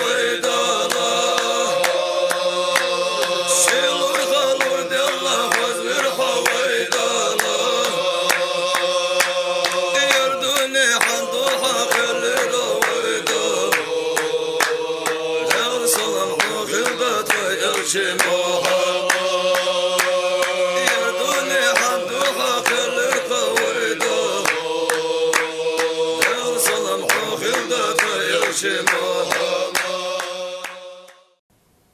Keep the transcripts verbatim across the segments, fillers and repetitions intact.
Вай Дала, сийлахь, лур Даьла, хоза вир хьо, вай Дала. Ер дунен хьан духьа кхеллера, вай Дала. Даьла салам хьона хилда тха элча Мухьаммад. Ер дунен хьан духьа кхеллера, вай Дала. Даьла салам хьона хилда тха элча Мухьаммад.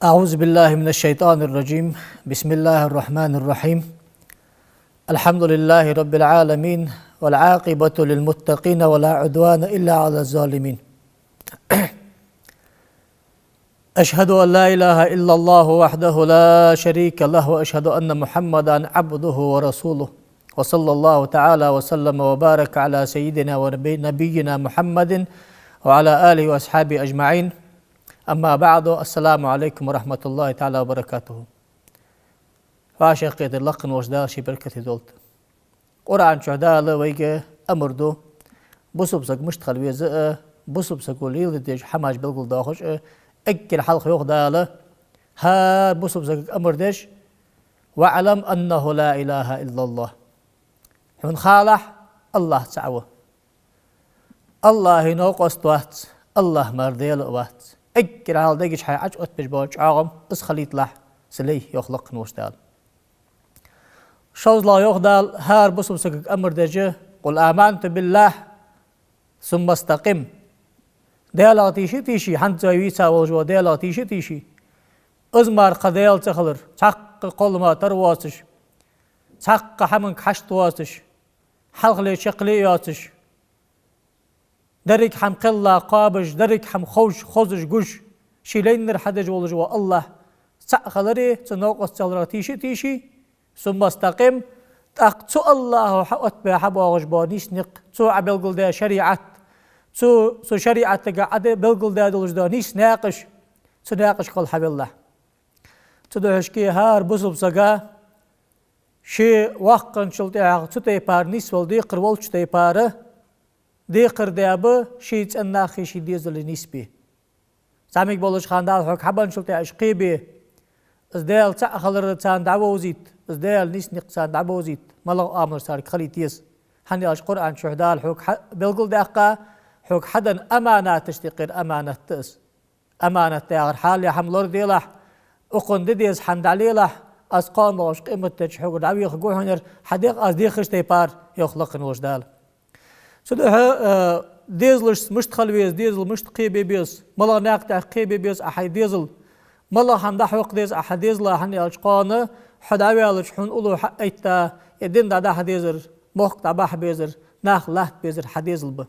أعوذ بالله من الشيطان الرجيم. بسم الله الرحمن الرحيم. الحمد لله رب العالمين، والعاقبة للمتقين، ولا عدوان إلا على الظالمين. أشهد أن لا إله إلا الله وحده لا شريك له، وأشهد أن محمدا عبده ورسوله، وصلى الله تعالى وسلم وبارك على سيدنا ونبي-، نبينا محمد وعلى آله وأصحابه أجمعين. أما بعد، السلام عليكم ورحمة الله تعالى وبركاته. Хьоашта кхетар лакха волча Дала ший беркате долда. Къуръан чу Дала вайга амар ду, бусалба саг мишта хила веза а, бусалба саго леладе деза хӀамаш белгалдоахаш а, эггара хьалха йоах Дала, хӀара бусалба сагага амар деш: «واعلم أنه لا إله إلا الله». Хьона халахь, АллахӀ цаӀ ва. АллахӀа новкъост вац, АллахӀ мара Даьла а вац. Эггара хьалха дега чу хьай Ӏочуоттабеш бола чӀоагӀам из хилийталахь, са лай, йоах лакха волча Дала. ШозлагӀа йоах Дала, хӀара бусалба сагага амар деш: «قل آمنت بالله ثم استقم». Даьлах тийша а тийший, хӀанз вай вийца волаш вола Даьлах тийша а тийший. Из мара кхы Даьла ца хилар, цхьаккха кхоллама тара воацаш, цхьаккха хӀаманга хьашт воацаш, хьалхале чаккхале а йоацаш, деррига хӀама кхелла кхоабаш, деррига хӀама ховш, хозаш, гуш, ший лайнар хьадеш волаш вола АллахӀ цаӀ хиларе, цун новкъост ца хиларах тийша а тийший, «ثم استقم», тӀаккха цу АллахӀо хьаоттабаь хьабоагӀаш бола нийса никъ, цо Ӏобелгалдаь шариӀат, цу, цу шариӀатага Ӏа де-, белгалдаь долаш дола нийса наькъаш, цу наькъашка хьавеллахь. Цудухьа шке хӀара бусалба сага ше воккханчул тӀехьагӀа цу тайпара нийсвала декхар волча тайпара декхар де ба, ший цӀен нахи ший дезали нийсбе. ЗӀамига болча хана Дала хьога хьабенначул тӀехьагӀа уж кхебе, из Даьла цаӀ хилар царна дӀавовзийта, из Даьла нийса никъ царна дӀабовзийта, малагӀа оамалаш царга хилийта еза. ХӀана аьлча Къуръан чу Дала хьога хьа-, белгалдаьккха, хьога хьаденна аманаташта юкъера аманат да из. Аманат яхар хьалха хӀама лораделахь, укхунна де деза хӀама дӀалелахь, аз кхоана болча къематдийнахьа хьогара дӀавехаргва хьона ер, хьадех аз дехача тайпара, йоах лакха волча Дала. Цудухьа, э, дезалашца мишта хила веза, дезал мишта кхебе беза, малагӀа наькъа тӀа кхебе беза Ӏа хьай дезал, малагӀа хӀама дӀахьокха деза Ӏа хьай дезала, хӀана аьлча кхоана хьо дӀаваьлча хьона уллув хьаэтта, ер ди дӀадахьа дезар, мохк дӀабахьа безар, нах латта безар хьа дезал ба.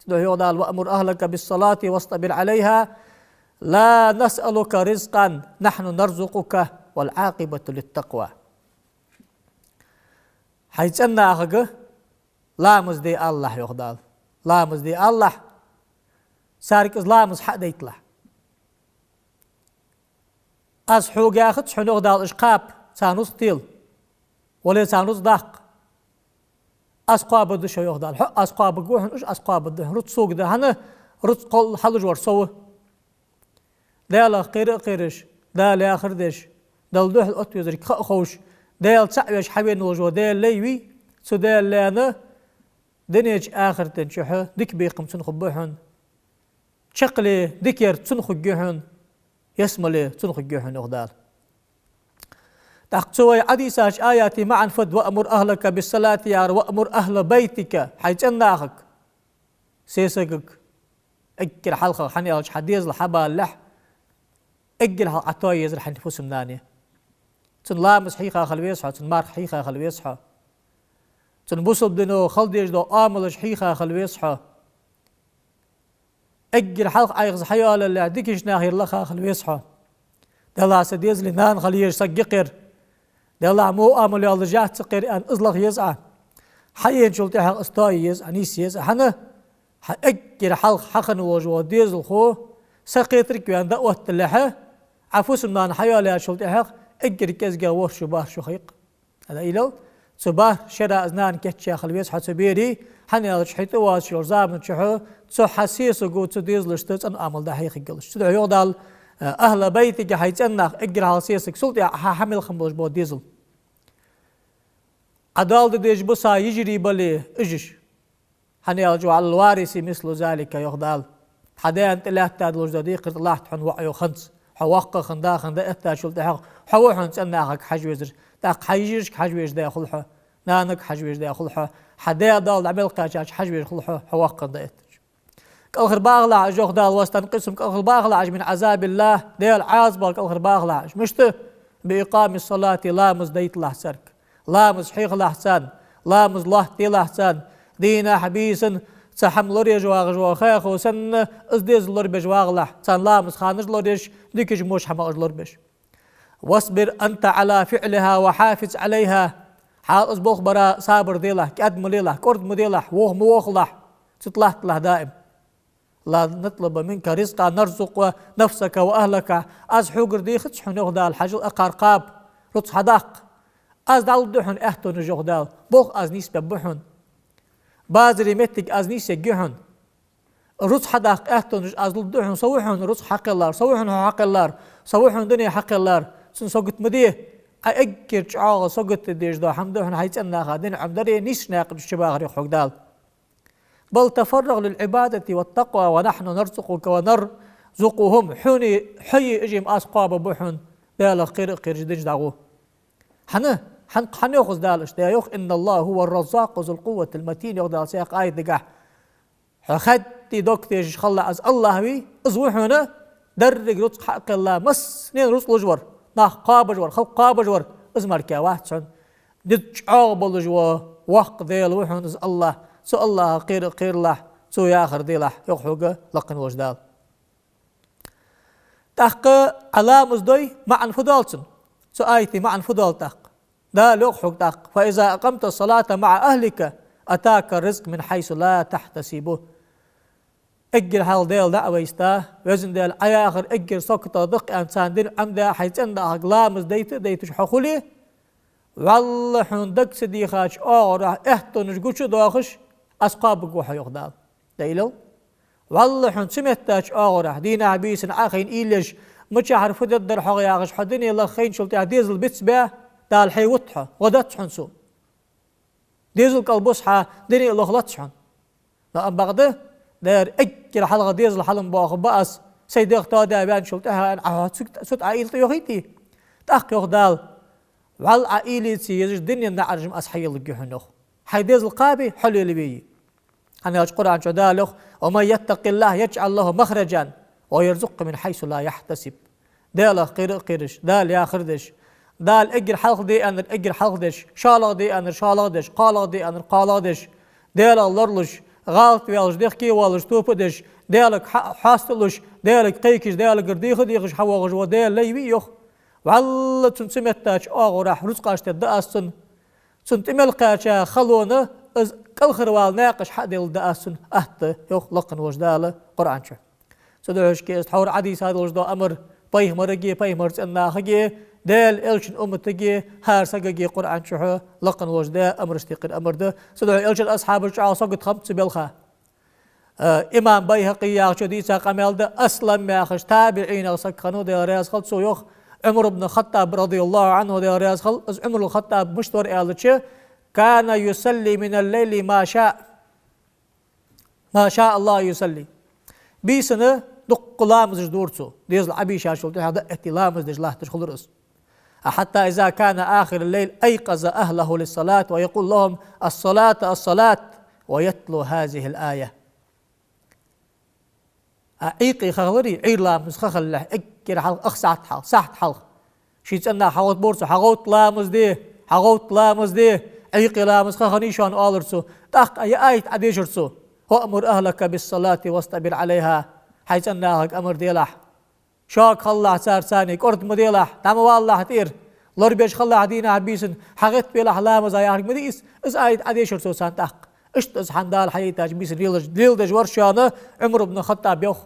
Цудухьа йоах Дала: «وأمر أهلك بالصلاة واصطبر عليها لا نسألك رزقا نحن نرزقك والعاقبة للتقوى». Хьай цӀен нахага ламаз де алалахь, йоах Дала. Ламаз де алалахь, царга из ламаз хьадайталахь. Аз хьога яхац хьона, йоах Дала, уж кхаба, царна рузкъа тела, вале царна рузкъа даккха. Аз кхоабаргда шо, йоах Дала. Хьо аз кхоабаргва хьона, уж аз кхоабаргда хьона. Рузкъа сога да хӀана, рузкъа кхолла хьалуш вар со ва. Даьлах кхера а кхераш, Дала яхар деш, Далла духьал отта везарга ха а ховш, Даьла цаӀ веш хьавена волаш вола Даьла лай вий, цу Даьла лайна дунен чу, ахартен чухьа дика бекхам цунна хургба хьона. Чаккхе дика яр цунна хургья хьона, ялсмале цунна хургья хьона, йоах Дала. ТӀаккха цу вай Ӏодийшача аята маӀан фуд: «وأمر أهلك بالصلاة» яхар, «وأمر أهل بيتك», хьай цӀен нахага, сесагага, эггара хьалха, хӀана аьлча хьа дезал хьабалалехь, эггара хьалха Ӏа тоае езар хьай фусам-нана. Цунна ламаз хьийха хила веза хьо, цунна марха хьийха хила веза хьо. Цунна бусалба дино хила дезаш дола оамалаш хьийха хила веза хьо. Эггара хьалха Ӏайха из хьайоалалехь, дикача нахера лаха хила веза хьо. Делахь са дезали нана хила езаш саг я-кх ер. Делахь во оамал йолаш яц-кх ер аьнна, из лаха еза Ӏа. Хьаенначул тӀехьагӀа из тоае еза Ӏа, нийса еза Ӏа. ХӀана? Хьа эггара хьалха хьахинна волаш вола дезалхо сакхетаргваьнна дӀаотталехьа, Ӏа фусам-нана хьайоалаяьчул тӀехьагӀа эггара кӀезигагӀа ворхӀ шу, бархӀ шу ха я-кх. ТӀаккха илал, цу бархӀ шера из нана кийчъяь хила веза хьо цу берий, ХӀана аьлча хьо тӀавоацаш йолча заман чухь цу хьа сесаго цу дезалашта цӀена амал да хьехаргйолаш. Цудухьа йоах Дала, э, ахӀлу байтага, хьай цӀен нах, эггара хьалха сесаг, цул тӀехьа хьа хьа мел хинна болаш бола дезал. Ӏа доал де дезаш ба са йижарий бале, уж уж. ХӀана аьлча وعلى الوارث مثل ذلك, йоах Дала. Хьа даьна тӀа лаьтта долаш дола декхар тӀа латт хьона воӀ йоах хӀанз. Хьо воккха хинна, да хинна, дӀаэттачул тӀехьагӀа хьо ва хьона цӀен нахага хьажа везар. ТӀаккха хьа йижарашка хьажа везаш да хул хьо, нанага хьажа везаш да хул хьо, хьа даь доал дӀа мел кхаьчача хьажа везаш хул хьо, хьо воккха хинна, дӀаэттача. КӀалхарбахалахь уж, йоах Дала, واستنقذهم, кӀалхарбахалахь уж من عذاب الله, Даьла Ӏазапах кӀалхарбахалахь уж. Мишта? بإقام الصلاة, ламаз дайталахь царга. Ламаз хьехалахь царна, ламаз лоаттаделахь царна, дийнахьа, бийсанна цхьа хӀама лораеш вагӀаш вола хахо санна, из дезал лорабеш вагӀалахь, царна ламаза ханаш лораеш, дикача воча хӀамаш лорабеш. واصبر أنت على فعلها وحافظ عليها. Хьал из болх бара сабар делахь, кӀаьда ма лелахь, кӀорда ма делахь, воха ма вохалахь, цу тӀа латталахь даим. لا نطلب منك رزقا نرزق نفسك وأهلك. Аз хьогара дехац хьона, йоах Дала, хьажал, акхар кхаба, рузкъа хьадаккха. Аз дӀалургда хьона аьттонаш, йоах Дала. Болх аз нийсбергба хьона. Базара моттиг аз нийсъергья хьона. Рузкъа хьадаккха аьттонаш аз лургда хьона. Со ва хьона рузкъа хьакхеллар, со ва хьона хьо хьакхеллар, со ва хьона дуне хьакхеллар. Цунна сагот ма де. Ӏа эггара чӀоагӀа сагот де дезаш дола хӀама да хьона хьай цӀен наха дина Ӏомадар, нийсача наькъа чу чубахар, йоах хьога Дала. بل تفرغ للعبادة والتقوى ونحن نرزقك ونرزقهم. Хьои, хьои уж-м аз кхоабаргба хьона, Далах кхера а кхераш, динах дӀагӀо. ХӀана? ХӀана, хӀана йоах из Дала иштта? Йоах: إن الله هو الرزاق ذو القوة المتين, йоах Дала цхьаькха аятагахь. Хьо хаьдда дог тешаш хилалахь, из АллахӀ вий, из ва хьона деррига рузкъа хьакхелла, массанена рузкъа луш вар, нах кхоабаш вар, халкъ кхоабаш вар, из мара вац хьона. Дизза чӀоагӀа болаш вола воккха Даьла ва хьона из АллахӀ. Цу АллахӀах кхера а кхералахь, цо яхар делахь, йоах хьога лакха волча Дала. ТӀаккха Ӏа ламаз дой, маӀан фу доал цун? Цу аята маӀан фу доал тӀаккха? Дала йоах хьога тӀаккха: فإذا أقمت الصلاة مع أهلك أتاك الرزق من حيث لا تحتسب. Эггара хьалха Даьла дӀа а вайза, Везан Даьла, Ӏа яхар эггара саготах да-кх аьнна, царна дина Ӏомадаь, хьай цӀен нахага ламаз дайта а дайташ хьо хуле, вӀалла хьона дага ца дехача оагӀорахьа аьттонаш гуча а доахаш, аз кхоабаргва хьо, йоах Дала. Дайла. ВӀалла хьона цу меттача оагӀорахьа, дийнахьа, бийсанна Ӏохайна уйла еш, мичахьара фу дергдар хьогӀ яхаш, хьо дуне лаха хайначул тӀехьагӀа дезал бицбаь, Дала хье вут хьо, гӀо дац хьона цо. Дезал кӀалбус хьа, дуне а лохлац хьона. Но ам бакъда, дера эггара хьалха дезал хьалам боахаргба аз, сай дегӀ тоадаь ваьнначул тӀехьагӀа, аьнна, Ӏа хьо цу, цу тӀа Ӏа уйла тӀайохийте. ТӀаккха йоах Дала: вӀалла Ӏа уйла ца езаш, дунен наӀараш-м аз хьаелларгья хьона, йоах. Хьай дезал кхаба, хьо лелаве. ХӀана аьлча Къуръан чу Дала йоах: ومن يتق الله يجعل له مخرجا ويرزقه من حيث لا يحتسب. Далах кхера а кхераш, Дала яхар деш, Дала эггара хьалха де аьннар эггара хьалха деш, шоллагӀа де аьннар шоллагӀа деш, кхоалагӀа де аьннар кхоалагӀа деш, Далах лоралуш, гӀалат ваьлча дехке а воалаш тоба а деш, Далага хьа-, хьоасталуш, Далага кхайкаш, Далагара деха а дехаш хьавоагӀаш вола Даьла лай вий, йоах. ВӀалла цунна цу меттача оагӀорахьа рузкъаш тедда аз цунна. Цунна тӀа мел кхаьча халона из кӀалхарвала наькъаш хьа а делларгда аз цунна, атта, йоах лакха волча Дала Къуръан чу. Цудухьа шке из тхьовра Ӏодийца долаш дола амар пайхамарага, пайхамара цӀен нахага, Даьла элчан умматага, хӀара сагага Къуръан чу лакха волча Дала амараш текхар амар да. Цудухьа элчан асхьабаш чӀоагӀа сагот хиннаб цу балха. Э, имам Байхьакъи яхачо дийца къамаьл да, Аслам яхаш табиӀинех саг хиннав, Даьла раьза хилва цунна, йоах, Ӏумар ибн Хаттаб, رضي الله عنه, Даьла раьза хилва, из Ӏумар ибн Хаттаб мишта вар аьлча, كان يصلي من الليل ما شاء. ما شاء الله يصلي. Бийсанна дукха ламазаш дора цо. Дезал Ӏобийшачул тӀехьагӀа дӀа а этте ламаз деш латташ хулар из. حتى إذا كان آخر الليل أيقظ أهله للصلاة ويقول لهم: الصلاة، الصلاة، ويتلو هذه الآية. А, Ӏуйкъе хахаларий, Ӏуйра ламаз ха хилалехь, эггара хьалха, ах сахьат хьалха, сахьат хьалха. Ший цӀен наха хьагӀовттабора цо: хьагӀовтта ламаз де, хьагӀовтта ламаз де, Ӏуйкъе ламаз ха хиннай шоана, оалар цо. ТӀаккха ер аят Ӏодешар цо: وأمر أهلك بالصلاة واصطبر عليها. Хьай цӀен нахага амар делахь. Шога хилалахь цар, царна кӀорда ма делахь, дӀа ма валалахь тӀера. Лорабеш хилалахь дийнахьа, бийсанна, хьагӀаттавелахь ламаза яхилга ма дий из, из аят Ӏодешар цо царна тӀаккха. Иштта из хӀама Дала хьаайтача бийсанна леладеш, леладеш вар шоана Ӏумар ибн Хаттаб, йоах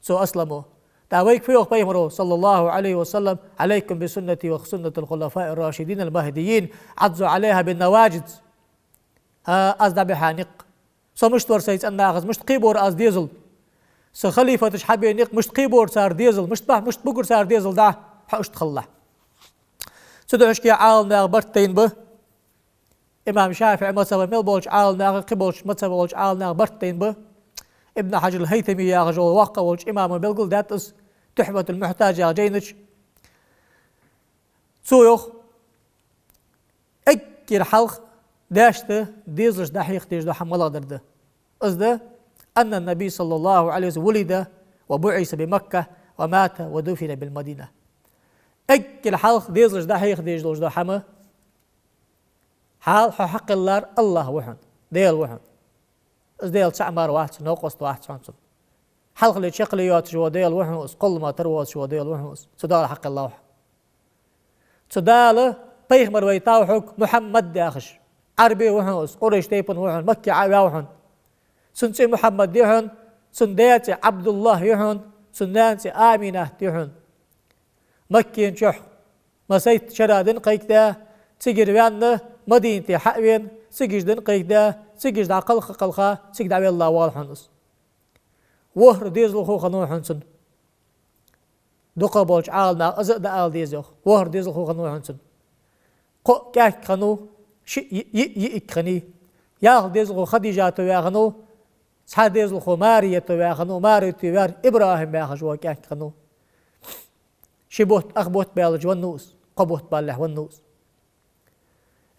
цу Асламо. ТӀаккха вайга фу йоах пайхамаро, صلى الله عليه وسلم: عليكم بسنتي وسنة الخلفاء الراشدين المهديين، عضوا عليها بالنواجذ. А, аз дӀабихьа никъ. Со мишта вар сай цӀен нахаца, мишта кхебора аз дезал. Са халифаташ хьабе никъ, мишта кхебора цар дезал, мишта бахь, мишта бугар цар дезал дӀа, хьо иштта хилалахь. Цу духьашке Ӏаламнаха барт тайна ба. Имам ШафиӀий мазхӀаба мел болча Ӏаламнаха, кхы болча мазхӀаба болча Ӏаламнаха барт тайна ба. Ибн Хьаджар ал-ХӀайтамий яхаш вола воккха волча имама белгалдаьд из, Тухьфатул-Мухьтаж яхача жайна чу. Цо йоах, эггара хьалха даьшта дезалашта дӀахьеха дезаш дола хӀама малагӀа дар да. Из да: أن النبي صلى الله عليه وسلم ولد وبعث بمكة ومات ودفن بالمدينة. Эггара хьалха дезалашта дӀахьеха дезаш долаш дола хӀама, хьалха хьо хьакхеллар АллахӀ ва хьона, Даьла ва хьона. Из Даьла цаӀ мара вац, новкъост вац хьона цун. Хьалхале чакхле йоацаш вола Даьла ва хьона из, кхоллама тара воацаш вола Даьла ва хьона из. Цу Дала хьакхеллав хьо. Цу Дала пайхамар вайтав хьога, Мухьаммад яхаш. Ӏарбе ва хьона из, Къурайш тайпан ва хьона, Макке Ӏоваьв хьона. Цун цӀи Мухьаммад я хьона, цун даь цӀи Ӏабдуллахь я хьона, цун наьна цӀи Аминат я хьона. Маккан чухь массайтта шера дин кхайкадаь, цигара ваьнна, Мадинате хьа а вена, цигача дин кхайкадаь, цигача дӀакхалха а кхалха, цига дӀавелла воалл хьона из. ВорхӀ дезалхо хиннав хьона цун. ДукхагӀболча Ӏаламнаха из а дӀаала деза йоах. ВорхӀ дезалхо хиннав хьона цун. Кхоъ кӀаьнк хиннав, шиъ йиъ, йиъ йиӀиг хиннай. Ялх дезалхо Хадижата ваь хиннав, цхьа дезалхо Марията ваь хиннав, Марията ваьр ИбрахӀим яхаш вола кӀаьнк хиннав. Ши бутт, ах бутт баьлча веннав из, кхо бутт балалехь веннав из.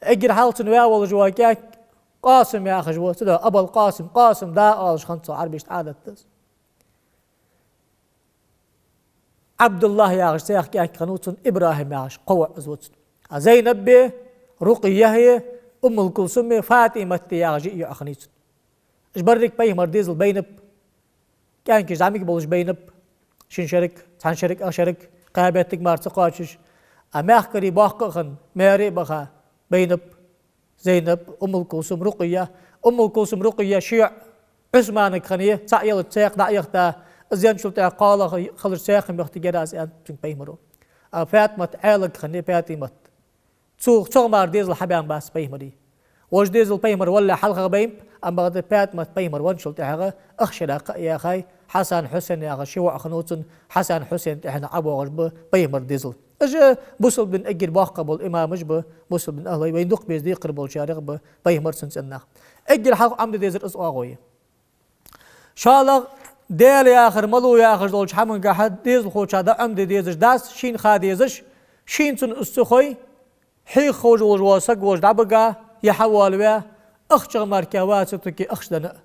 Эггара хьалха цун ваь волаш вола кӀаьнк Къасим яхаш ва, цудухьа Абал-Къасим, Къасим да оалаш хиннад цох, Ӏарбашта Ӏадат да из. Ӏабдуллахь яхаш цхьа кӀаьнк хиннав цун, ИбрахӀим яхаш кхо воӀ из ва цун. А Зайнаб а, Рукъия а, Уммул-Кулсум а, ФатӀимат а яхаш йиъ йоӀ хиннай цун. Уж берригаш пайхамара дезал байнаб, кӀаьнкаш зӀамига болаш байнаб, шин шерага, цхьан шерага, ах шерага, кхаь беттага мара ца кхоачаш. А мехкарий боккха а хинна, маьре а баха, байнаб Зайнаб, Уммул-Кулсум, Рукъия. Уммул-Кулсум, Рукъия ши йоӀ Ӏусманага хиннай, цаӀ елча цхьаькха дӀа а яхийта, из енначул тӀехьагӀа кхоалагӀа хилча цхьаькха мехтиг яр аз, аьннад цунга пайхамаро. А ФатӀимат Ӏаьлага хиннай, ПатӀимат. Цу, цох мара дезал хьабаьннабац пайхамара. Вож дезал пайхамар валале хьалха байнаб, амма бакъда ПатӀимат пайхамар венначул тӀехьагӀа ах шера кхаъ яьхай, Хьасан, Хьусен яхаш ши воӀ хиннав цун, Хьасан, Хьусен тӀехьенна ӀобоагӀаш ба пайхамара дезал. Уж бусалба дина эггара боккха бола имамаш ба, бусалба дина ахӀлой, вайна дукха беза декхар болчарех ба пайхамар, цун цӀен нах. Эггара хьалха Ӏомаде дезар из оагӀув я. ШоллагӀа, Даьла яхар малув яхаш долча хӀамангахьа дезалхочоа дӀаӀомаде дезаш дац, шийна ха дезаш, шийна цунна из ца хой, хьеха ховш волаш вола саг волча дӀабига, е хьавоалаве, ахчах мара кхы вац цу тӀа кхы ахча денна а.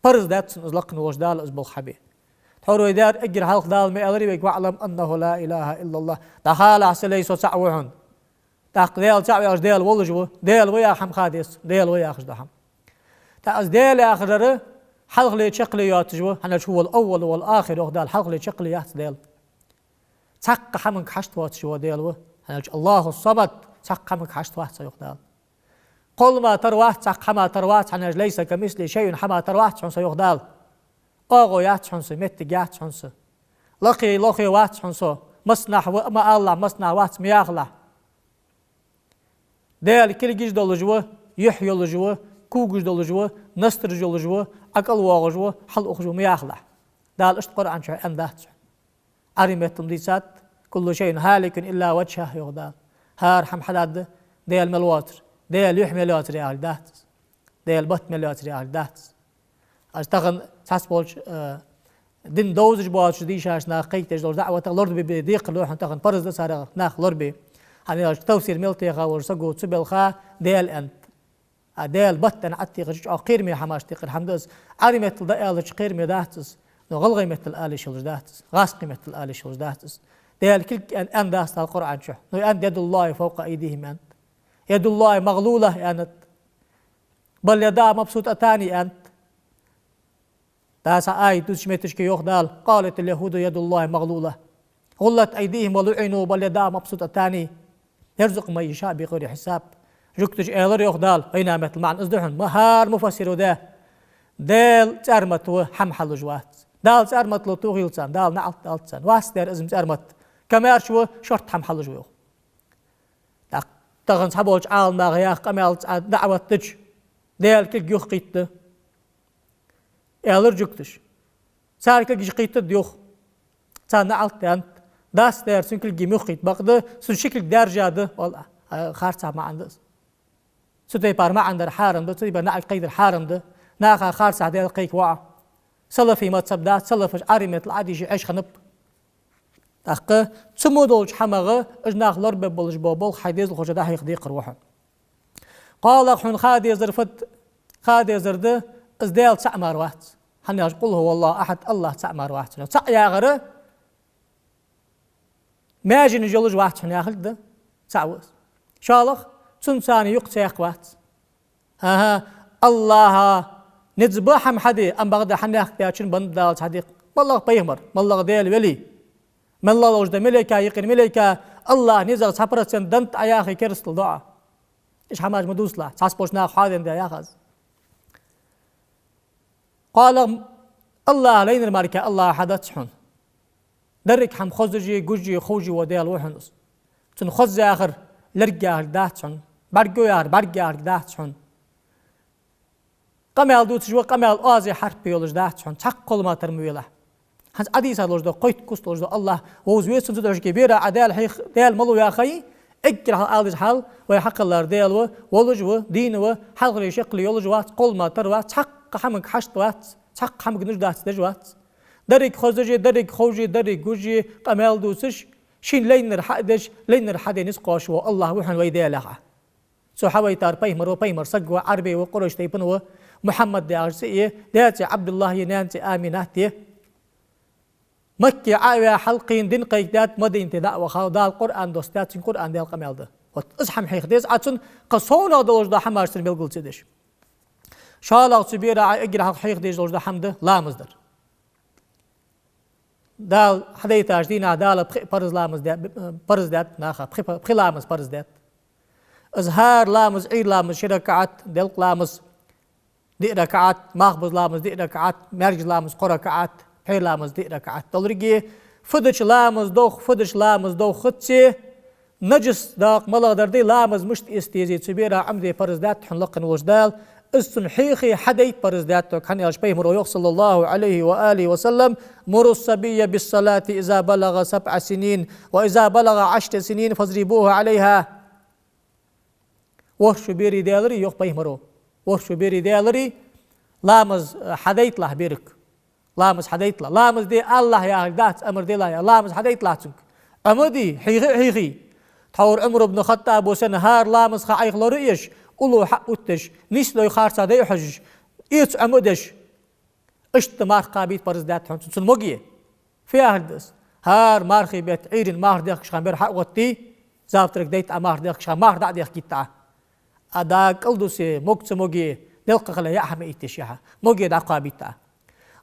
Парз даьд цунна из лакха волча Дала из болх хьабе. Тхьовра вай даьра эггара хьалха Дала ма аьларий вайга: «واعلم أنه لا إله إلا الله». ДӀахалахь, са лай, со цаӀ ва хьона. ТӀаккха Даьла цаӀ ва яхаш Даьла волаш ва, Даьла ва яха хӀама ха деза, Даьла ва яхаш дола хьама. ТӀаккха из Даьла яхар хьалхале чакхле йоацаш ва, хӀана аьлча هو الأول والآخر йоах Дала, хьалхале чакхле яц Даьла. Цхьаккха хӀаманга хьашт воацаш вола Даьла ва, хӀана аьлча الله الصمد, цхьаккха хӀаманга хьашт вац цо йоах Дала. Кхоллама тара вац, цхьаккха хӀама тара вац, хӀана аьлча ليس كمثله شيء, хӀама тара вац хьона со йоах Дала. ОагӀув яц хьона са, моттиг яц хьона са. Лакхе, лохе вац хьона со. Массанахьа ва ма алалахь, массанахьа вац ма яхалахь. Даьла кулгаш долаш ва, юхь йолаш ва, когаш долаш ва, настараш йолаш ва, Ӏа кӀал воагӀаш ва, хьалухаш ва ма яхалахь. Дала иштта Къуръан чу аьнна дац хьона. Ӏарбий меттала дийцад: «كل شيء هالك إلا وجهه», йоах Дала. ХӀара хӀама хьадаргда, Даьла мел воацар, Даьла юхь мел йоацар яхаш дац из. Даьла бат мел йоацар яхаш дац из. Аз тахан цхьацца болча, э, дин довзаш боацаш дийшача наха кхайкадеш долча даӀватах лорабе декхар да хьона, тахан парз да царех нах лорабе. ХӀана аьлча тафсир мел теха волча саго цу балха Даьла аьннад. А Даьла бат аьнна Ӏотехача чӀоагӀа кхераме хӀамаш тӀехьара хӀама да из. Ӏарбий меттала дӀааьлча кхераме дац из, но гӀалгӀай меттала ала йиш йолаш дац из, гӀазкхий меттала ала йиш йолаш дац из. Даьла кулг аьнна, аьнна дац Дала Къуръан чу. Но аьннад: «يد الله فوق أيديهم», аьннад. «يد الله مغلولة», аьннад. «بل يداه مبسوطتان», аьннад. ДӀа цхьа аят дувцача метташка йоах Дала: «وقالت اليهود يد الله مغلولة غلت أيديهم ولعنوا بل يداه مبسوطتان يرزق من يشاء بغير حساب». Жугташа аьлар йоах Дала, вайна меттала маӀан из да хьона, ма хӀара муфассиро даь: Даьла цӀармат ва, хӀама хьалуш вац. Дала цӀармат лу тохийла царна, Дала наӀалт далда царна. Вац дера из-м цӀармат. Комаьрша ва, шортта хӀама хьалуш ва йоах. ТӀаккха тахан цхьаболча Ӏаламнаха яха къамаьл цхьа даӀват дича, Даьла кулг юхакхийтта, аьлар жугташа. Цар кулгаш кхийттад юха. Царна наӀалт даьннад. Дац, даьра, цун кулг юхакхийтта, бакъда цун ши кулг даьржа да, валлахӀи, харцахьа маӀан да из. Цу тайпара маӀан дар хьарам да, цу тайпара наӀалт кхийдар хьарам да. Наха харцахьа Даьла кхайкавац. Салафий мазхаб дац, салафаша Ӏарбий меттала Ӏодийша Ӏеш хиннаб. ТӀаккха цу мо долча хӀамах уж нах лорабе болаш бола болх хьай дезалхочоа дӀахьеха декхар ва хьона. КхоалагӀа хьона ха дезар фуд, ха дезар да, из Даьла цаӀ мара вац. ХӀана аьлча, قل هو الله أحد, АллахӀ цаӀ мара вац. ЦаӀ яхар маьженаш йолаш вац хьона яхилга да, цаӀ ва из. ШоллагӀа, цунца цхьана юкъ цхьаькха вац. ХӀа-хӀа, АллахӀа низ ба хӀама хьаде, ам бакъда хьанехк даьчун бан далац хьадекх. МаллагӀа пайхамар, маллагӀа Даьла вели, мел лалуш да малейка, юкъера малейка, АллахӀа низах цхьа процент даннад Ӏа яхе, керастал ду Ӏа. Иштта хӀамаш ма дувцалахь, цхьаболча наха хьаденна да яхаш. КхоалагӀа, АллахӀа лайнар мара кхы АллахӀ хьадац хьона. Деррига хӀама хозаш а, гуш а, ховш а вола Даьла ва хьона из. Цун хоза яхар лерг яхилга дац хьона, бӀаргагу яхар бӀарг яхилга дац хьона. Къамаьл дувцаш ва, къамаьл оаз хьарпаш йолаш дац хьона, цхьаккха кхоллама тара ма велахь. ХӀанз Ӏодийца долаш да, кхойтта куст долаш да АллахӀ, вовза веза цун цу дошке. Бера Ӏа Даьла хьех-, Даьла малув яхе, эггара хьалха ала деза хьал, вай хьакхеллар Даьла ва, волаш ва, дийна ва, хьалхара шекъал йолаш вац, кхоллама тара вац, цхьаккха хӀамага хьашт вац, цхьаккха хӀамага нуждаться деш вац. Деррига хозаш а, деррига ховш а, деррига гуш а, къамаьл дувцаш, шийна лайнар хьа а деш, лайнар хьаде низ кхоачаш вола АллахӀ ва хьона вай Даьла яхаш. Цо хьавайтар пайхамар ва, пайхамар саг ва, Ӏарбе ва, Къурайш тайпан ва, Мухьаммад яхаш цӀи я, даь цӀи Ӏабдуллахь я, наьна цӀи Аминат я. Макке Ӏо а ваь, хьалкхийна дин кхайкадаьд, Мадинате дӀа а вахав, Дала Къуръан доссадаьд, цунга Къуръан Даьла къамаьл да. Вот из хӀама хьеха деза Ӏа цунна, кхы совнагӀа долаш дола хӀамаш цунна белгалца деш. ШоллагӀа цу бера Ӏа эггара хьалха хьеха дезаш долаш дола хӀама да ламаз дар. Дала хьадайтача дийнахьа Дала пхи парз ламаз даь-, парз даьд наха, пхи па-, пхи ламаз парз даьд. Из хӀара ламаз, Ӏуйра ламаз ши ракаӀат, делкъа ламаз диъ ракаӀат, малхбуза ламаз диъ ракаӀат, маьркӀажа ламаз кхо ракаӀат, пхьера ламаз диъ ракаӀат долга. Фу дича ламаз дох, фу дича ламаз дох хӀаьта, нажас дакъа малагӀдар да, ламаз мишта эца деза, цу бера Ӏомаде парз даьд хьона лакхе волча Дала, из цунна хьеха, хьадайта парз даьд хьога, хӀана аьлча пайхамаро йоах, صلى الله عليه وآله وسلم: مروا الصبي بالصلاة إذا بلغ سبع سنين، وإذا بلغ عشر سنين فاضربوه عليها. ВорхӀ шу берий даьларе, йоах пайхамаро, ворхӀ шу берий даьларе, ламаз, э, хьадайталахь берага. Ламаз хьадайталахь. Ламаз де алалахь яхилга дац, амар делахь яхилга. Ламаз хьадайталахь цунга. Ӏомаде, хьийхе а хьийхе. Тхьовра Ӏумар ибн ХаттӀабо санна, хӀара ламаза ха Ӏайха лораеш, уллув хьа а оттадеш, нийсдой харцахьа дай а хьожаш, эца Ӏомадеш, иштта марха кхабийта парз даьд хьона цунна, цунна моге. Фу яхилга да из? ХӀара мархий бетта, Ӏуйрийна марха дехкача хана бер хьа а гӀоттае, завтрак дайта Ӏа марха дехкача хана, марха дӀа а дехкийта Ӏа. А дӀа кӀал дусе, мог ца моге, делкъа хила яа хӀама иттеш яхьа, моге дӀакхабийта Ӏа.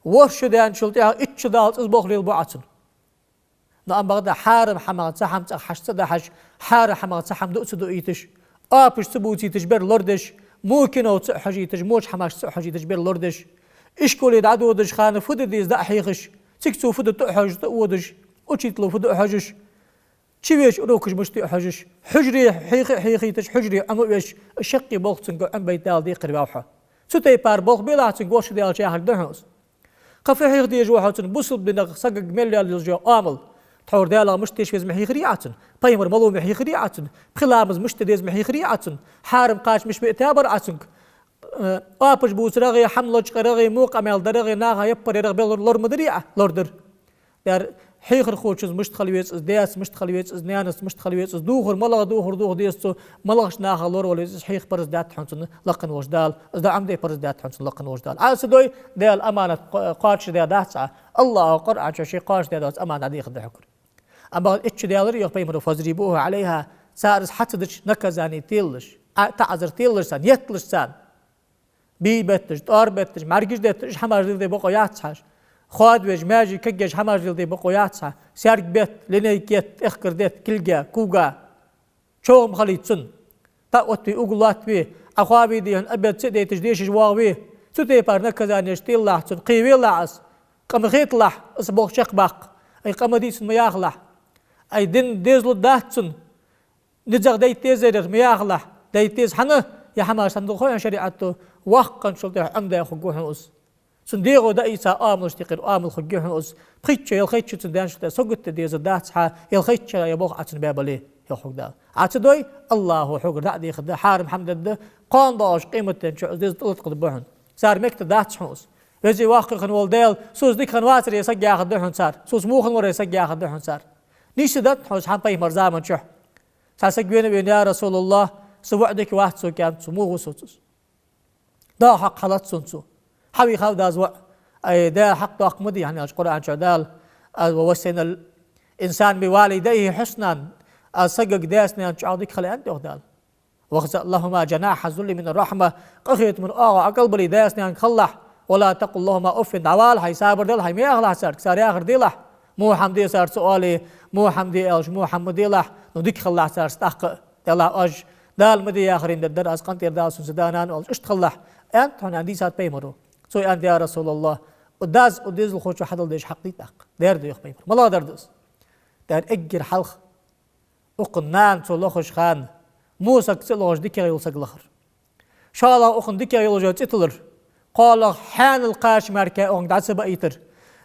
ВорхӀ шу даьнначул тӀехьагӀа итт шу даллалца из болх лелабу Ӏа цунна. Но ам бакъда хьарам хӀамах цхьа хӀама цӀагӀа хьаш ца дахьаш, хьарам хӀамах цхьа хӀама дуа ца дуийташ, оапаш ца бувцийташ бер лорадеш, во кино ца а хьожийташ, воча хӀамашца ца а хьожийташ бер лорадеш, ишколе дӀадодача хана фу де деза дӀа а хьехаш, цига цо фу ду тӀа а хьожаш, тӀа а водаш, учитело фу ду а хьожаш, чувеча урокаш мишта я а хьожаш, хьужаре хьеха а хьехийташ, хьужаре Ӏома а веш, шаккхе болх цунга Ӏомабайта Дала декхар ваьв хьо. Цу тайпара болх белахь цунга, ворхӀ шу даьлча яхилга да хьона из. Кхы фу хьеха дезаш ва хьо цунна? Бусалба динах сагага мел ял йолаш йола оамал. Тхьовра Даьлах мишта теш веза ма хьийхарий Ӏа цунна? Пайхамар малув ма хьийхарий Ӏа цунна? Пхи ламаз мишта де деза ма хьийхарий Ӏа цунна? Хьарам кхача мишта биъ табар Ӏа цунга? Э, оапаш бувцарагӀеи, хӀама лочкъарагӀеи, во къамаьл дарагӀеи, наха яппар ярагӀа бер лор-, лор ма дарий Ӏа? Лорадар. Дер хьехархочунца мишта хила веза из, даьца мишта хила веза из, наьнаца мишта хила веза из, духар, малагӀа духар духа деза цо, малагӀча нахах лоравала веза из, хьеха парз даьд хьона цунна лакхе волча Дала, из дӀа Ӏомаде парз даьд хьона цунна лакхе волча Дала. Ӏа ца дой, Даьла аманат кхо-, кхоачашдаь дац Ӏа, АллахӀа Къуръан чу ше кхоачашдаь доаца аманат дӀадехаргда хьогара. Амма итт шу даьларе, йоах пайхамаро, فاضربوه عليها, цар из хьа ца дича наказани телалаш, Ӏа-, таӀазар телалаш царна, етталаш царна. Бий бетташ, тӀоара бетташ, мӀаргаш детташ, уж хӀамаш леладе бокъо яц хьа. Хоадавеш, маьже кагъеш хӀамаш леладе бокъо яц хьа. Саьрг бетта, линейка етта, тӀехкар детта, кулга, кога. ЧӀоагӀа ма хилийта цунна. ТӀа а оттаве, угла латтаве, Ӏа хоаве дий хьона, обед ца а дайташ, дешаш воагӀаве. Цу тайпара наказанеш телалахь цунна, кхевелахь из. Къа ма хеталахь, из болх чакхбаккха. Ай, къа ма дий цунна ма яхалахь. Ай, дин дезалургдац цунна. НизагӀа дайта дезар ер ма яхалахь, дайта деза. ХӀана? Ер хӀамаш санна дукха хой хьона шариӀато, Воккханчул тӀехьа Ӏомадаь хургва хьона из. Цун дегӀо даийца оамалашта юкъера оамал хургья хьона из. Пхийтта шу, ялхайтта шу цун даьнначул тӀехьа сагота де дезаргдац хьа, ялхайтта шера я болх Ӏа цунна баь бале, йоах хьога Дала. Ӏа ца дой, АллахӀо хьогара дӀа а дехаргда, хьарам хӀама дергда, кхоана доагӀача къематдийнахьа из деза тӀалаткъаргда хьона. Цар мекта дац хьона из. Веза-воккха хинна вола Даьла, со из дика хинна вацар, е саг яхаргда хьона цар. Со из во хинна вар, е саг яхаргда хьона цар. Нийсса да хьона из хӀама пайхамара заман чухь. Цхьа саг вена а вена: «Я РасулаллахӀ, са воӀ дика вац, со кӀаьнк, со во ва соца из». «Да, хьакъ хьалац сона цо. Хьавийхав Дала из воӀ». Ай, Дала хьакъ доккха ма дий, хӀана аьлча Къуръан чу Дала: «ووصينا الإنسان بوالديه حسنا», аз сагага даьца-наьнаца чӀоагӀа дика хила аьннад йоах Дала. «واخفض لهما جناح الذل من الرحمة», къахетама оагӀув Ӏокъалбале даьца-наьнаца хилалахь. «ولا تقل لهما أف», дӀавалалахь хьай, сабар делахь хьай, ма яхалахь царга, цар яхар делахь. Во хӀама де царца оале, во хӀама де аьлча, во хӀама ма делахь, ну дика хилалахь царца тӀаккха а. Делахь оаш, Дала ма де яхар ма дергдар аз, къинтӀера Дала сона са да-нана оалаш, иштта хилалахь, аьннад хьона, аьнна дийцад пайхамаро. Цо аьннад: «Я РасулаллахӀ, укх дас укх дезалхочоа хьадала дезаш хьакъ дий тӀаккха? Дера да йоах пайхамаро. МалагӀа дар да из?» Дера эггара хьалха укхун нана цо лохаш хана, во саг цӀи лохаш дикагӀа йола саг лахар. ШоллагӀа, укхун дикагӀа йолаш йола цӀи тиллар. КхоалагӀа, хьаьнал кхача мара укхунга дӀа ца баийтар.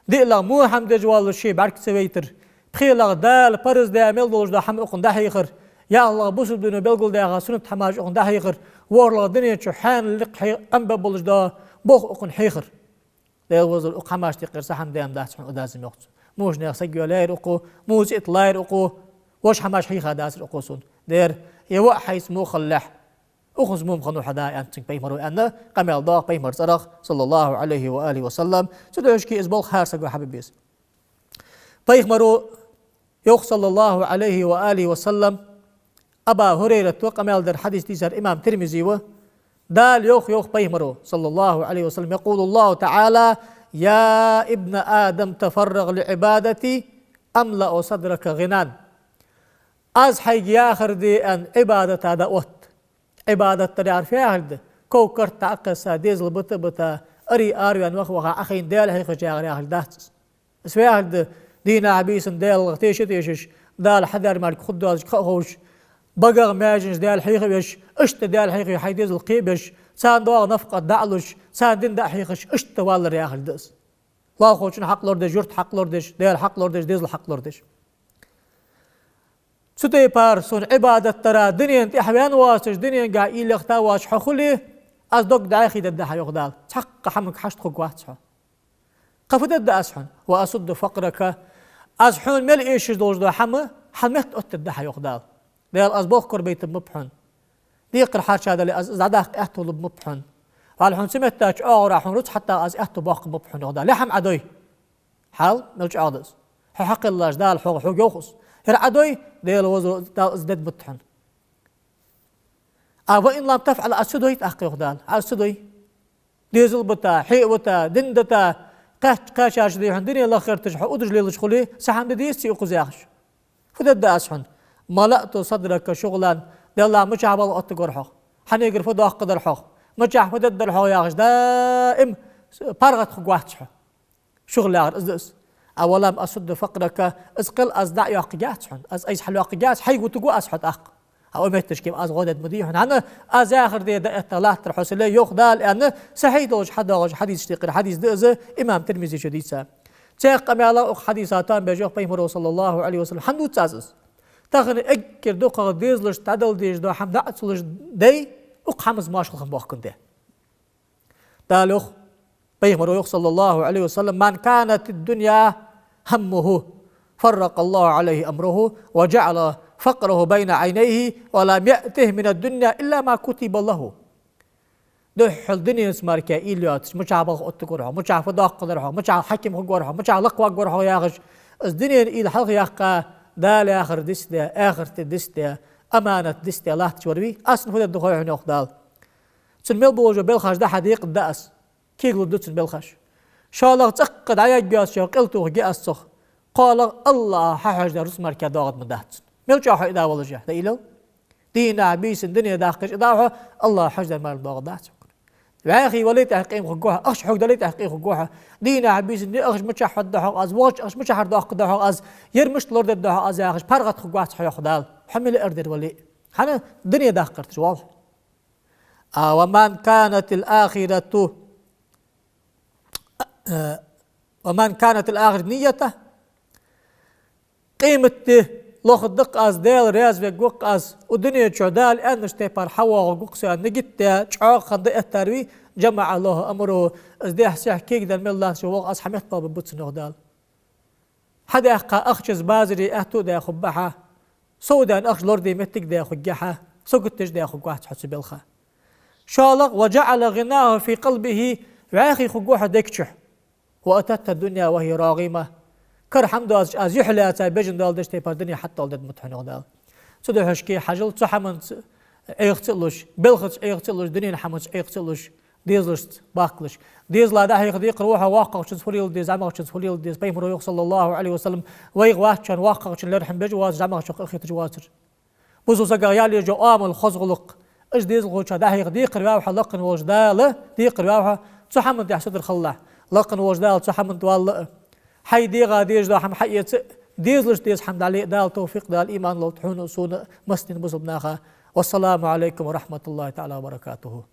ДиълагӀа, во хӀама деш воаллаш ше бӀарга ца вайтар. ПхелагӀа, Дала парз даь мел долаш дола хӀама укхунна дӀахьехар. ЯлхлагӀа, бусалба дино белгалдаьха суннат хӀамаш укхунна дӀахьехар. ВорхӀлагӀа, дунен чу хьаьнал никъ хье-, Ӏомабе болаш дола болх укхунна хьехар. Даьла возал, укх хӀамашта юкъера са хӀама даьннадац хьона, Ӏа дазам йоах цо. Муш нех саг йоалаяьр укхо, муш цӀи тиллаяьр укхо, вож хӀамаш хьийхадацар укхо сона. Дера, е воӀ хьайца во хилалехь, укхунца во ма хиннав хьа да, аьннад цунга пайхамаро, аьнна, къамаьл доагӀа пайхамара цӀерах, صلى الله عليه وآله وسلم. Цудухьа из болх хӀара саго хьабе беза. Пайхамаро йоах, صلى الله عليه وآله وسلم, Аба ХӀурайрата къамаьл дар, хьадис дийцар имам Тирмизи ва, Дала йоах, йоах пайхамаро, صلى الله عليه وسلم: «يقول الله تعالى: يا ابن آدم تفرغ لعبادتي أملأ صدرك غنى». Аз хьайга яхар де аьнна, Ӏибадата дӀаотт. Ӏибадат дар яхар фу яхилга да? Ков-карт дӀакхесса, дезал бита а бита, аре араваьнна ваха-ваха Ӏохайна Даьла хьехаш яхар яхилга дац из. Из фу яхилга да? Дийнахьа-бийсанна Даьлах теша а тешаш, Дала хьадаьр мара хургдоацилга ха а ховш, багах, маьженаш Даьла хьеха а веш, иштта Даьла хьехаве хьай дезал кхебеш, царна доагӀа нафакъат дӀа а луш, царна дин дӀа а хьехаш, иштта валар яхилга да из. Лоалахочун хьакъ лорадеш, юрта хьакъ лорадеш, Даьла хьакъ лорадеш, дезала хьакъ лорадеш. Цу тайпара сона Ӏибадат дара, дунен тӀехьа ваьнна воацаш, дуненгахьа уйла яхийта воацаш хьо хуле, аз дог дӀаьхий дергда хьа, йоах Дала. Цхьаккха хӀаманга хьашт хургвац хьо. Кхы фу дергда аз хьона? «وأسد فقرك». Аз хьона мел эшаш долаш дола хӀама хьа метта оттадергда хьа, йоах Дала. Дела, аз болх корабайтаргба хьона. Декхар хьарчадале, аз из дӀадаккха аьттув лургба хьона. Валлахьи, хьона цу метта чӀоагӀа хьона рузкъа хьатта аз аьттув боаккхаргба хьона, йоах Дала. Е хӀама Ӏа дой. Хьал мел чӀоагӀа да из. Хьо хьакхеллаш Дала хьога, хьога йоах из. ХӀара Ӏа дой, Дела возал, Дала из дергда хьона. А «وإن لم تفعل», аз ца дой тӀаккха, йоах Дала. Аз ца дой. Дезал бита, хье а вита, дин дита, кхач-, кхачарча дий хьона дуне лаххӀийташ, хьо удаш лелаш хуле, са хӀама де дезаций укхаза, яхаш. Фу дергда аз хьона? «ملأت صدرك شغلا». Деллахь, мичахьа балха оттаргвар хьо? Хьанагара фу доаккхаргдар хьо? Мичахьа фу дергдар хьо, яхаш, даим паргӀата хургвац хьо. Шугла яхар из да из. «أولم أسد فقرك», из кхел аз дӀа а йоаккхаргьяц хьона, аз айса хьалйоаккхаргьяц, хьайга вутаргва аз хьо тӀаккха. А укх метташка аз гӀо дергда ма дий хьона. ХӀана, аз яхар де дӀаэтта латтар хьо са лай, йоах Дала, аьнна, сахьихь долаш хьадоагӀаш хьадисашта юкъера хьадис да из, имам Тирмизе чу дийца. Цхьаькха къамаьлах укх хьадиса тоам беш йоах пайхамаро, صلى الله عليه وسلم: хӀана дувц аз из? Тахан эггара дукхагӀа дезалашта дӀадала дезаш дола хӀама дӀа а ца луш дай, укх хӀамаца моаршал хинна боахк дела. Дала йоах, пайхамаро йоах, صلى الله عليه وسلم: «من كانت الدنيا همه فرق الله عليه أمره وجعل فقره بين عينيه ولم يأته من الدنيا إلا ما كتب له». Духхьал дуненца мара уйла йоацаш, мичахьа балха оттаргвар хьо, мичахьа фу доаккхаргдар хьо, мичахьа хьаким хургвар хьо, мичахьа лакхваргвар хьо, яхаш, из дунен уйла хьалхаяьккха, Дала яхар дицдаь, ахарта дицдаь, аманат дицдаь латташ вар вий, аз цунна фу дергда хой хьона, йоах Дала. Цунна мел болаш бола белхаш дӀа-хьа декъаргда аз. Кегалургда цунна белхаш. ШоллагӀа, цӀаккха дӀаяргйоацаш йола къел тохаргья аз цох. КхоалагӀа, АллахӀа хьахьожадаь рузкъа мара доагӀаргда ма дац цунна. Мел чӀоагӀа хьо и да волаш я, дӀаийлал. Дийнахьа-бийсанна дуне даккхаш и да хьо, АллахӀа хьожадаьр мара доагӀаргдац хьона. ВӀаьхий вале тӀехьа къем хургва хьо, ахча хьоагале тӀехьа къем хургва хьо. Дийнахьа-бийсанна ахча мичахьа хьоадергда хьога аз, вахача ахча мичахьара доаккхаргда хьога аз, ер мишта лорадергда хьога аз, яхаш, паргӀата хургвац хьо, йоах Дала. Хьо миллиардер вале а. ХӀана, дуне даккха гӀерташ воалл хьо. А, «ومن كانت الآخرة، а, ومن كانت الآخرة نيته». Къематди лохаргда-кх аз, Даьла раьза вергва-кх аз, укх дунен чу Дала аьннача тайпара хьавоагӀаргва-кх со аьнна нигат даь, чӀоагӀа хинна дӀаэттар вий, «جمع الله أمره», из дехьа-сехьа кегаденна мел латташ воагӀа аз, хьа меттабалар бергба цунна, йоах Дала. Хьадаьккха ахчанца базаре аьттув даь хургба хьа, сов даьнна ахча лораде моттиг даь хургья хьа, сагота деш даь хургвац хьо цу балха. ШоллагӀа: «وجعل غناه في قلبه», вӀаьхий хургва хьо дег чу. «وأتته الدنيا وهي راغمة». Кара хӀама доацаш, аз юхь лаьца бежан дола деш тайпара дуне хьатӀадоаладергда-кх хьона, йоах Дала. Цудухьа шке хьажал, цу хӀаманца Ӏеха ца луш, балхаца Ӏеха ца луш, дунен хӀаманца Ӏеха ца луш, дезалашца бахкалаш. Дезала дӀахьеха декхар ва хьо воккхагӀчунца фу леладе деза, зӀамагӀчунца фу леладе деза. Пайхамаро йоах, صلى الله عليه وسلم, вайх ваьчча воккхагӀчун лерхӀам беш воацар, зӀамагӀчох къахеташ воацар. Бусалба сага яле жо амал хоза гӀулакх. Уж дезалхочоа дӀахьеха декхар ваьв хьо, лакхе волча Дала декхар ваьв хьо, цу хӀаман тӀа сутара хилалахь. Лакхе волча Дала цу хӀаман тӀа валла а, хьай дегӀа дезаш дола хӀама хьаэца а, дезалашта деза хӀама дӀале а Дала товфикъ далда, иман лолда хьона а, сона а, массанена бусалба наха. والسلام عليكم ورحمة الله تعالى وبركاته.